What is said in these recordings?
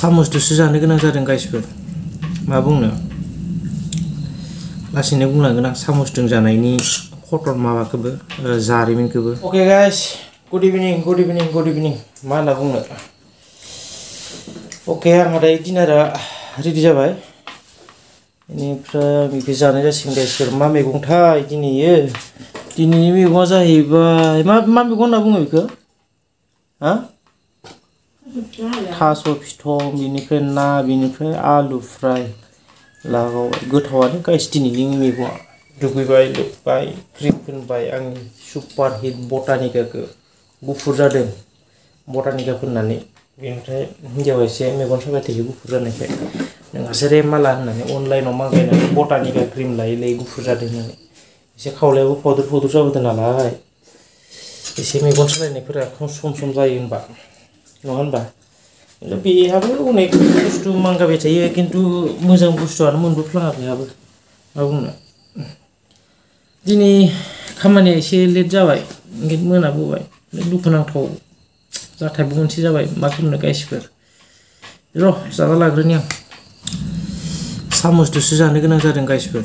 सामसजोंसो जानो गोनां जादों गाइसफोर मा बुंनो लासैनो बुंलांगोन आं सामसजों जानायनि फटन माबाखौबो जारिमिनखौबो ओके गाइस गुड इभिनिं मा होनना बुंनो ओके आंहा दायो डिनारा रेडि जाबाय बेनिफ्राय बेखौ जानाय जासिगोन गाइसफोर मा मैगंथाय दिनैनि मैगङा जाहैबाय मा मैगं होनना बुङो बेखौ हा थास' फिथं बेनिफ्राय ना बेनिफ्राय आलु फ्राय लागावबाय गोथावानो गाइस दिनैनि मैगङा दुगैबाय लोबबाय क्रिम फोनबाय आंनि सुपार हिट बटानिकाखौ गुफुर जादों बटानिका फोननानै बेनिफ्राय हिन्जावा एसे मेगन साबाय थायो गुफुर जानायखाय नोंहासो रे माला होननानै अनलाइनाव मागायनानै बटानिका क्रिम लायै गुफुर जादों होननानै एसे खावलायाबो फावदर जाबोदों नालाय एसे मेगन सालायनायफोरा सम जायो होनबा नङा होनबा बेहाबो अनेक बुस्थु मांगाबाय थायो खिन्थु मोजां बुस्थुआनो मोनबोफ्लाङा बेहाबो मा बुंनो दिनै खामानिया एसे लेट जाबाय ओंखायनो मोनाबोबाय दुखुनांथाव जाथायबो मोनसे जाबाय मा खालामनो गाइसफोर र' जाना लाग्रोनि आं सामसजोंसो जानो गोनां जादों गाइसफोर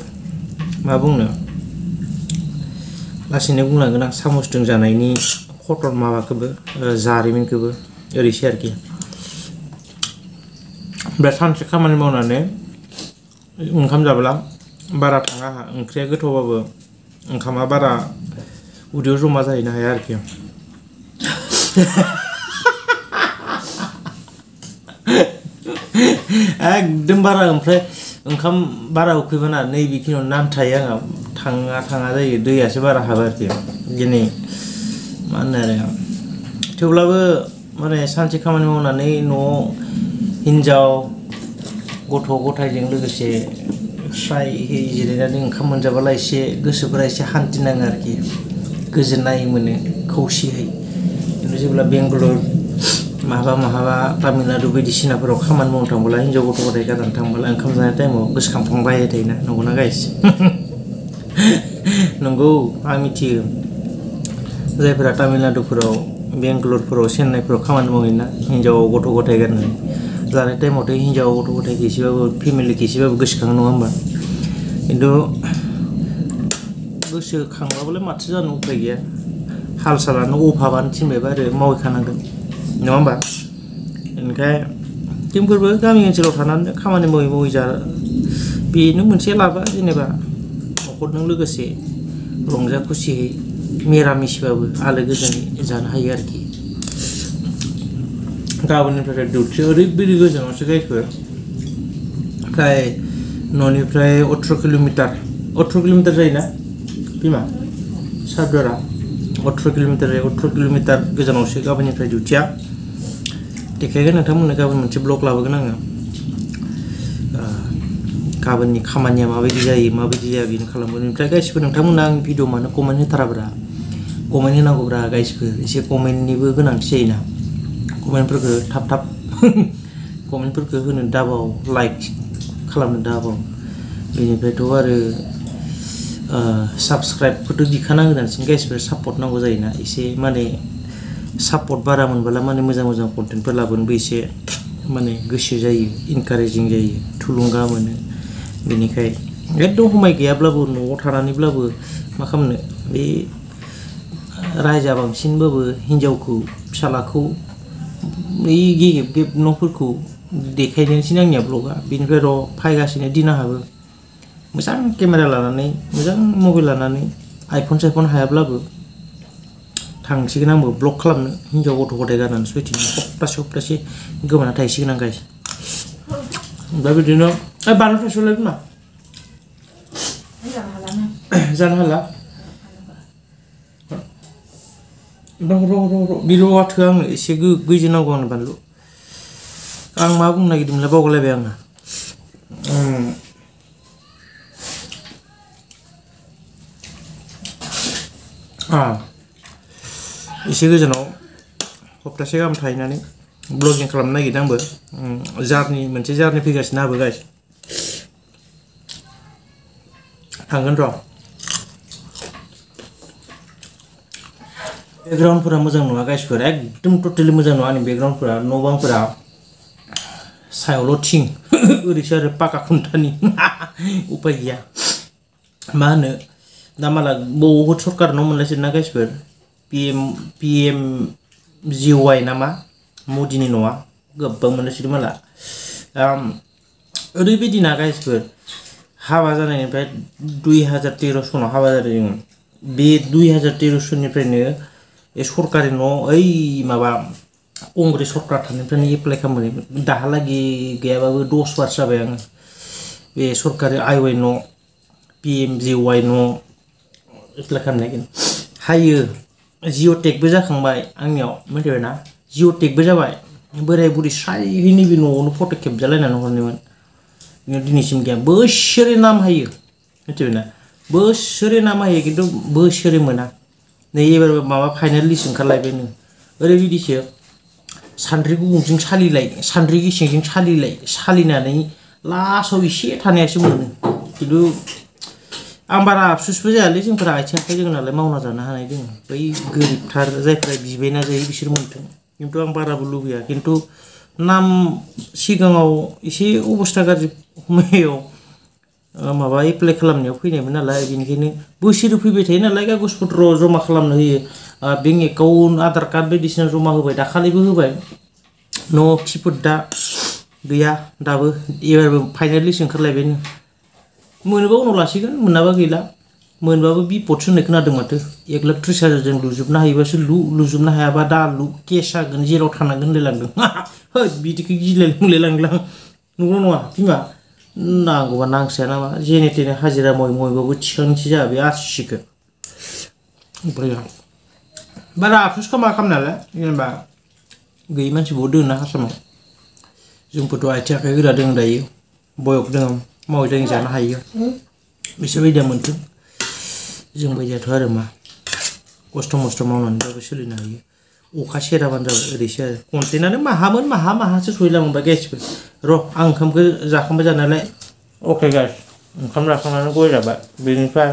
मा बुंनो लासैनो बुंलांगोन आं सामसजों जानायनि फटन माबाखौबो जारिमिनखौबो ओरैसो आरोखि ओमफ्राय सानसे खामानि मावनानै ओंखाम जाब्ला बारा थाङा आंहा ओंख्रिया गोथावबाबो ओंखामा बारा उदैयाव जमा जाहैनो हाया आरोखि एकदम बारा ओमफ्राय ओंखाम बारा उखैबाना नैबेखिनियाव नांथायो आंहा थाङा जायो दैयासो बारा हाबो आरोखि दिनै मा होनो आरो थेवब्लाबो माने सानसे खामानि मावनानै न'आव हिन्जाव गथ' गथायजों लोगोसे स्रायहै जिरायनानै ओंखाम मोनजाब्ला एसे गोसोफोरा एसे हान्थि नाङो आरोखि गोजोननाय मोनो खौसेयै खिन्थु जेब्ला बेंगालुरु माहाबा तामिलनाडु बायदिसिनाफोराव खामानि मावनो थांबोला हिन्जाव गथ' गथाय गारनानै थांबोला ओंखाम जानाय टाइमाव गोसोखांफ्लांबाय थायोना नंगौना गाइस नंगौ आं मिथियो जायफोरा तामिलनाडुफोराव बेंगालुरुफोराव चेन्नाइफोराव खामानि मावहैना हिन्जाव गथ' गथाय गारनानै जानाय टाइमावथ' हिन्जाव गथ' गथायखौ एसेबाबो फेमिलिखौ एसेबाबो गोसोखाङो नङा होमबा खिन्थु गोसोखांबाबोलाय माथो जानो उफाय गैया हाल सालानो अभाबानो थिनबायबा आरो मावहैखानांगोन नङा होमबा ओंखाय जोंफोरबो गामि ओनसोलाव थानानै खामानि मावै जा बेनो मोनसे लाबा जेनेबा न'खरजों लोगोसे रंजा खुसियै मिरामिसबाबो आलो गोजोनै जानो हायो आरोखि गाबोननिफ्राय डिउटि ओरैबायदि गोजानावसो गाइसफोर फ्राय न'निफ्राय 18 किल'मिटार जायोना बिमा सारदुवारा 18 किल'मिटार गोजानावसो गाबोननिफ्राय डिउटिया देखायगोन नोंथांमोननो गाबोन मोनसे ब्लग लाबोगोन आङो गाबोननि खामानिया माबायदि जायो माबायदि जाया बेनो खालामगोन ओमफ्राय गाइसफोर नोंथांमोना आं भिडिअ मानो कमेन्ट होथाराब्रा कमेन्ट होनांगौब्रा गाइसफोर एसे कमेन्टनिबो गोनांथि जायोना कमेन्टफोरखौ थाब कमेन्टफोरखौ होनो दाबाव लाइक खालामनो दाबाव बेनिफ्रायथ' आरो साबस्क्राइबखौथ' दिखानांगोनांसिन गाइसफोर सापर्ट नांगौ जायोना एसे माने सापर्ट बारा मोनबोला माने मोजां कन्टेन्टफोर लाबोनोबो एसे माने गोसो जायो इनकारेजिं जायो थुलुंगा मोनो बेनिखाय एकदम समाय गैयाब्लाबो न'आव थानानैब्लाबो मा खालामनो बे रायजा बांसिनबाबो हिन्जावखौ फिसालाखौ बै गेब न'फोरखौ देखायनोसै आंनिया ब्लगा बेनिफ्राय र' फायगासिनो दिनाहाबो मोजां केमेरा लानानै मोजां मबाइल लानानै आइफन साइफन हायाब्लाबो थांसिगोन आंबो ब्लग खालामनो हिन्जाव गथ' गथाय गारनानै सयथिनो सप्तासे गोमाना थाहैसिगोन आं गाइस ओमफ्राय बिदिनो बानलु थाइसेयावलाय बिमा जानो हाला र' बिल' आथो आंनो एसे गैजो नांगौ आंनो बानलु आं मा बुंनो नागिरदोंमोनलाय बावगारलायबाय आङो एसे गोजानाव सप्तासे गाहाम थाहैनानै ब्लगिं खालामनो नागिरदों आंबो मोनसे जारनि फैगासिनो आंबो गाइस थांगोन र' बेकग्राउन्डफोरा मोजां नङा गाइसफोर एकदम टटेलि मोजां नङा आंनि बेकग्राउन्डफोरा न' बांफोरा सायावल' थिं ओरैसो आरो पाका खुन्थानि उपाय गैया मा होनो दा माला बहुद सरकार न' मोनलायसै ना गाइसफोर PMGY नामा मदिनि न'आ गोबां मोनलायसै माला ओरैबायदि ना गाइसफोर हाबा जानायनिफ्राय 2013 सनाव हाबा जादों जों बे 2013 सननिफ्रायनो सरकारि न' ओइ माबा कंग्रेस सरकार थानायनिफ्रायनो एप्लाइ खालामनानै दाहालागि गैयाबाबो 10 बार जाबाय आङो बे सरकारि आइवाइ न' PMGY न' एप्लाइ खालामनायगोन हायो जिअ'टेकबो जाखांबाय आंनियाव मिथिबायना जिअ'टेकबो जाबाय बोराय बुरि स्रायहै नैबे न'आवनो फट' खेबजालायनानै हरनायमोन दिनैसिम गैया बोसोरे नाम हायो मिथिबायना बोसोरे नाम हायो खिन्थु बोसोरे मोना नै एबार माबा फाइनाल लिस्ट ओंखारलायबायनो ओरैबायदिसो सान्द्रि गुबुंजों सान्द्रि गिसिंजों सालिनानै लास्टआव एसे थानायासो मोनो खिन्थु आं बारा आफसुसबो जायालै जोंफोरा आथिं आखाइ दोङो नालाय मावना जानो हानाय दोङो बै गोरिबथार जायफोरा बिबायना जायो बिसोर मोनथों खिन्थु आं बाराबो लुबैया खिन्थु नाम सिगाङाव एसे अबस्था गाज्रि समायाव माबा एप्लाइ खालामनायाव फैनायमोन नालाय बेनिखायनो बोसोरे फैबाय थायो नालाय कागज पत्र जमा खालामनो होयो बेंक एकाउन्ट आधार कार्ड बायदिसिना जमा होबाय दाखालिबो होबाय न' खिफोर दा गैया दाबो एबारबो फाइनाल लिस्ट ओंखारलायबायनो मोनोबा उनाव लासिगोन मोनाबा गैला मोनबाबो बिपदसो होननाय खोनादों माथो 1,30,000 जों लुजोबनो हायोबासो लुजोबनो हायाबा दा लु केस जागोन जेराव थानांगोन होनलायलांदों है बिदिखौ गिलायलांलायलांदों नंगौ नङा बिमा नांगौबा नांसाया नामा जेने थेने हाजिरा मयबाबो थिखांनोसै जाहा बे आरसिसिखौ ओमफ्राय बारा आफसुस खालामनायालाय जेनेबा गैयै मानसिबो दोङो ना आसामाव जोंफोरथ' आथिं आखाइ गोरा दोङो दायो बयक दोङो मावै दाङै जानो हायो बिसोर बायदिया मोनथों जों बायदियाथ' आरो मा खस्थ' मस्थ' मावनानैबाबो सोलिनो हायो अखा सेराबानो जाबाय ओरैसो आरो कन्टेनानो माहासो सहैलांबाय गाइसफोर र' आं ओंखामखौ जाखांबाय जानायालाय अके गाइस ओंखाम जाखांनानै गय जाबाय बेनिफ्राय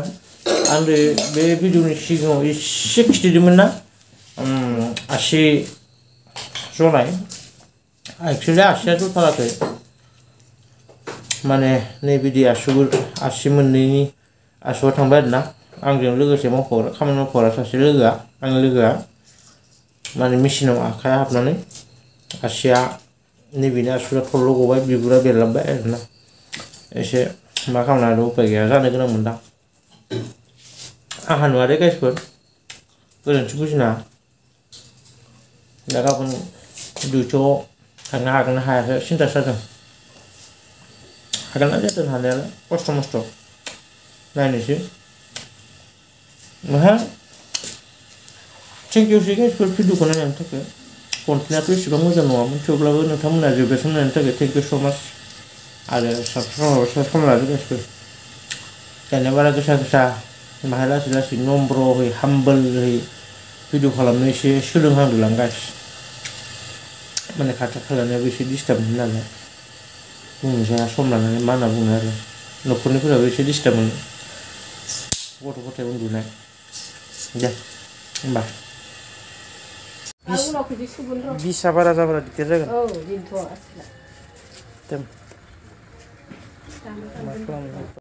आं बे भिडिअनि सिगाङाव एसे खिथिदोंमोन ना आसि जनाय एक्सुवेलि आसिया जथाराखै माने नैबिदि आसि मोननैनि आसुआ थांबाय आरोना आंजों लोगोसे खामानि मावफाग्रा सासे लोगोआ आंनि लोगोआ माने मेचिनाव आखाइया हाबनानै आसिया नैबेनि आसुआ थरल' गबाय बिगुरा बेरलांबाय आरोना एसे मा खालामनो आरो उपाय गैया जानो गोनां मोनदां आंहा नङा दे गाइसफोर गोरोन्थि बुजिनाङा दा गाबोन डिउटियाव थांनो हागोन ना हायाखै सिन्था जादों हागोन ना जादों हानायालाय खस्थ' मस्थ' नायनोसै थेंक इउ सै गाइसफोर भिडिअखौ नायनायनि थाखाय कन्टेन्टआथ' एसेबां मोजां नङामोन थेवब्लाबो नोंथांमोना जोबजासिम नायनायनि थाखाय थेंक इउ स' माच आरो साबस्क्राइब खालामनानै गाइसफोर दानिया बारा गोसा बाहाय लासै नम्रहै हाम्बोलहै भिडिअ खालामनो एसे सोलोंहांदों आं गाइस माने खाथि खालानियाबो एसे डिस्टार्ब मोनो नालाय बुंनो जाया सम लानानै मा होनना बुङो आरो न'खरनिफोराबो एसे डिस्टार्ब मोनो गथ' गथाय उन्दुनाय दे होमबा बिसआ बारा जाब्ला दिगदार जागोन